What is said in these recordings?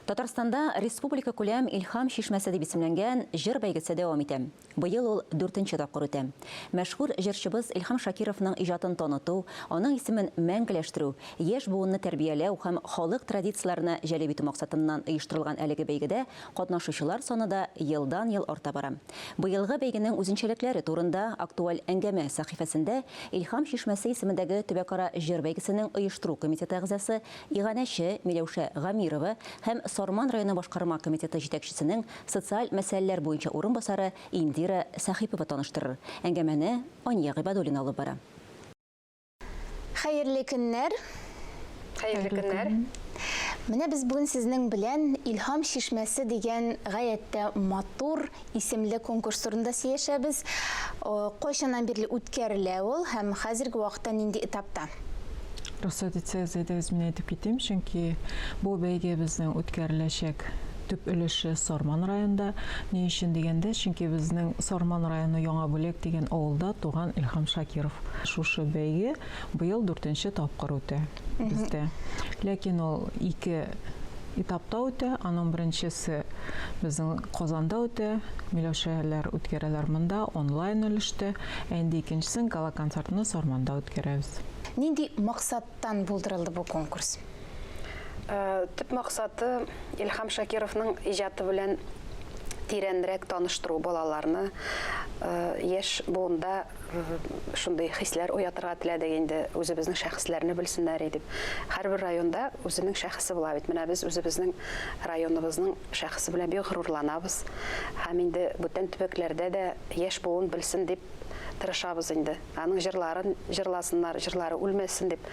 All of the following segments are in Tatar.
Татарстанда республика күләм Илһам чишмәсе дип исемләнгән җыр бәйгесе дәвам итә. Быел ул дүртенче тапкыр үтә. Мәшһүр җырчыбыз Илһам Шакировның иҗатын таныту, аның исемен мәңгеләштерү, яшь буынны тәрбияләү һәм халык традицияләренә җәлеп итү максатыннан оештырылган әлеге бәйгедә катнашучылар саны да елдан-ел арта бара. Быелгы бәйгенең үзенчәлекләре турында Актуаль әңгәмә сәхифәсендә Илһам чишмәсе исемендәге төбәкара җыр бәйгесенең оештыру комитеты әгъзасы, Иганәче Миләүшә Гамирова һәм Сарман районы башкарма комитеты җитәкчесенең социаль мәсьәләләр буенча урынбасары Индира Сәхипова таныштырыр. Әңгәмәне Ания Гыйбадуллина алып бара. Хәерле көннәр! Хәерле көннәр! Менә без бүген сезнең белән Илһам чишмәсе дигән гаять тә матур исемле конкурс турында сөйләшәбез. Кайчаннан бирле үткәрелә ул һәм хәзерге вакытта нинди этапта? Рөхсәт итсәгез, әйдәгез, мин әйтеп китим, чөнки бу бәйге безнең үткәреләчәк төп өлеше Сарман районында. Ни өчен дигәндә, чөнки безнең Сарман районы Яңа Бүләк дигән авылда туган Илһам Шакиров. Шушы бәйге быел дүртенче тапкыр үтә бездә. Ләкин ул ике этапта үтә. Аның беренчесе безнең Казанда үтә, Миләүшәләр үткәрәләр монда, онлайн өлештә. Ә инде икенчесен гала-концертны Сарманда үткәрәбез. Нинди максаттан булдырылды бу конкурс? Төп максаты, Илһам Шакировның иҗаты белән тирәнрәк таныштыру балаларны, яшь буында шундый хисләр уятырга теләдек инде, үзебезнең шәхесләрне белсеннәр дип. Һәрбер районда үзенең шәхесе була бит. Менә без үзебезнең районыбызның шәхесе белән бик горурланабыз. Һәм инде бүтән төбәкләрдә дә яшь буын белсен дип тырышабыз инде. Аның җырларын җырласыннар, җырлары үлмәсен дип.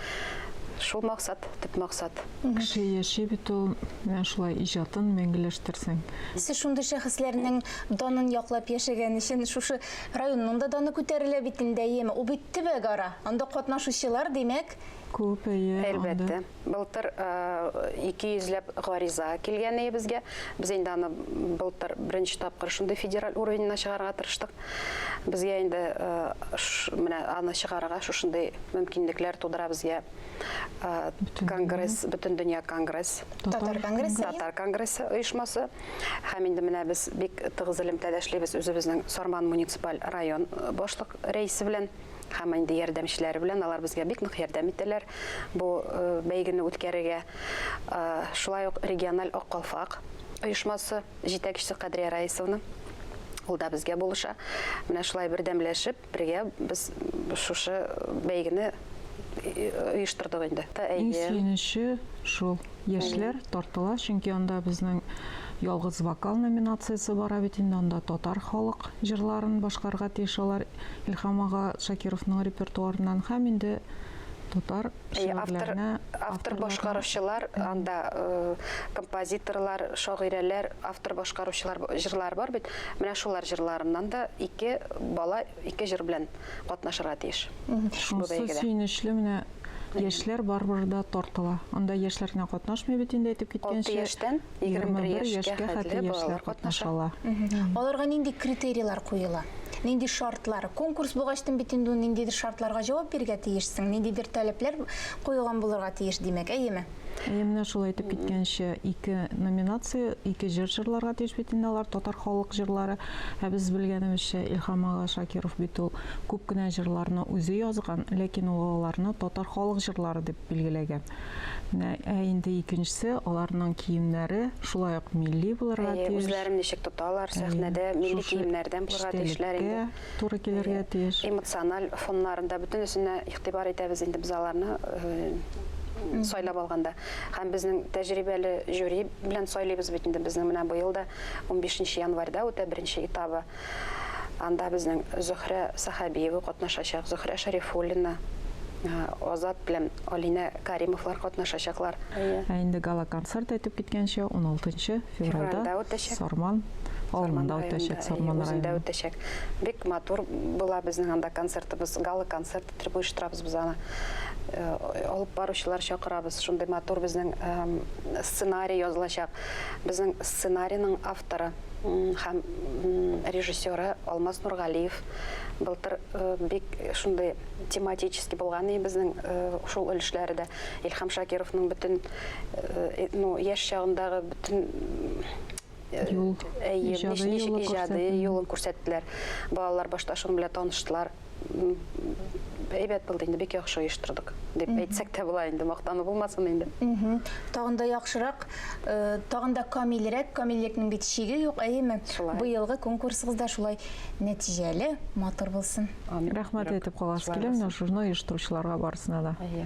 Шул максат, төп максат. Кеше яши бит ул, менә шулай иҗатын мәңгеләштерсәң. Сез шундый шәхесләрнең данын яклап яшәгән өчен шушы районның да даны күтәрелә бит инде, әйеме? Ул бит төбәкара. Анда катнашучылар, димәк, Күп, әйе, анда. Әлбәттә. Былтыр 200 ләп гариза килгән иде безгә. Без инде аны былтыр беренче тапкыр шундый федераль уровеньна чыгарырга тырыштык. Безгә инде менә аны чыгарырга шушындый мөмкинлекләр тудыра безгә конгресс, Бөтендөнья конгресс. Татар конгрессы. Татар конгрессы оешмасы. Һәм инде менә без бик тыгыз элемтәдә эшлибез үзебезнең Сарман муниципаль район башлык рәисе белән һәм инде ярдәмчеләре белән. Алар безгә бик нык ярдәм итәләр бу бәйгене үткәрергә. Шулай ук региональ Ак калфак оешмасы җитәкчесе Кадрия Раисовна, ул да безгә булыша. Менә шулай бердәмләшеп, Бергә без шушы бәйгене оештырдык инде. Иң сөенече шул, яшьләр тартыла, чөнки анда безнең ялгыз вокал номинациясе бара бит инде, анда татар халык җырларын башкарырга тиеш алар Илһам ага Шакировның репертуарыннан һәм инде татар шигырьләренә автор башкаручылар анда композиторлар, шагыйрәләр, автор башкаручылар җырлары бар бит. Менә шулар җырларыннан да ике бала ике җыр белән катнашырга тиеш. Шунысы сөенечле, менә яшьләр барыбер да тартыла. Анда яшьләр генә катнашмый бит инде, әйтеп киткәнчә. 6 яшьтән 21 яшькә хәтле балалар катнаша ала. Аларга нинди критерийлар куела? Нинди шартлар? Конкурс булгачтын бит инде ул ниндидер шартларга җавап бирергә тиешсең, ниндидер таләпләр куелган булырга тиеш, димәк, әйеме? Әйе, менә шул әйтеп киткәнчә, ике номинация, ике җыр җырларга тиеш бит инде алар, татар халык җырлары. Ә без белгәнебезчә, Илһам ага Шакиров бит ул күп кенә җырларны үзе язган, ләкин ул аларны татар халык җырлары дип билгеләгән. Менә, ә инде икенчесе, аларның киемнәре шулай ук милли булырга Әйе, тиеш. үзләрен ничек тоталар сәхнәдә, милли Шушы киемнәрдән булырга тиешләр инде. эчтәлеккә туры килергә тиеш. Эмоциональ фоннарында бөтенесенә игътибар итәбез инде без аларны сайлап алганда. Һәм безнең тәҗрибәле жюри белән сайлыйбыз бит инде. Безнең менә быел да 15 январьда үтә беренче этабы. Анда безнең Зөһрә Сәхәбиева катнашачак, Зөһрә Шәрифуллина, Азат белән Алинә Каримовлар катнашачаклар. Ә инде гала-концерт, әйтеп киткәнчә, 16 февральдә Сарман авылында үтәчәк, Сарман районында. Үзендә үтәчәк. Бик матур була безнең анда концертыбыз, гала-концерт итеп оештырабыз без аны. Алып баручылар чакырабыз. Шундый матур безнең сценарий язылачак. Безнең сценарийның авторы һәм режиссеры Алмаз Нургалиев. Былтыр бик шундый тематический булган и безнең шул өлешләре дә. Илһам Шакировның бөтен ну, яшь чагындагы бөтен юл, әйе, иҗади ничек юлы иҗади күрсәтелде. юлын күрсәттеләр. Балалар башта шуның белән таныштылар. Әйбәт булды инде, бик яхшы оештырдык, дип әйтсәк тә була инде, мактану булмасын инде. Тагын да яхшырак, э, тагын да камилрәк, камиллекнең бит чиге юк, әйеме? Шулай. Быелгы конкурсыгыз да шулай нәтиҗәле, матур булсын. Амин. Рәхмәт әйтеп каласы Шулай килә менә булсын. шуны оештыручыларга барысына да. Әйе.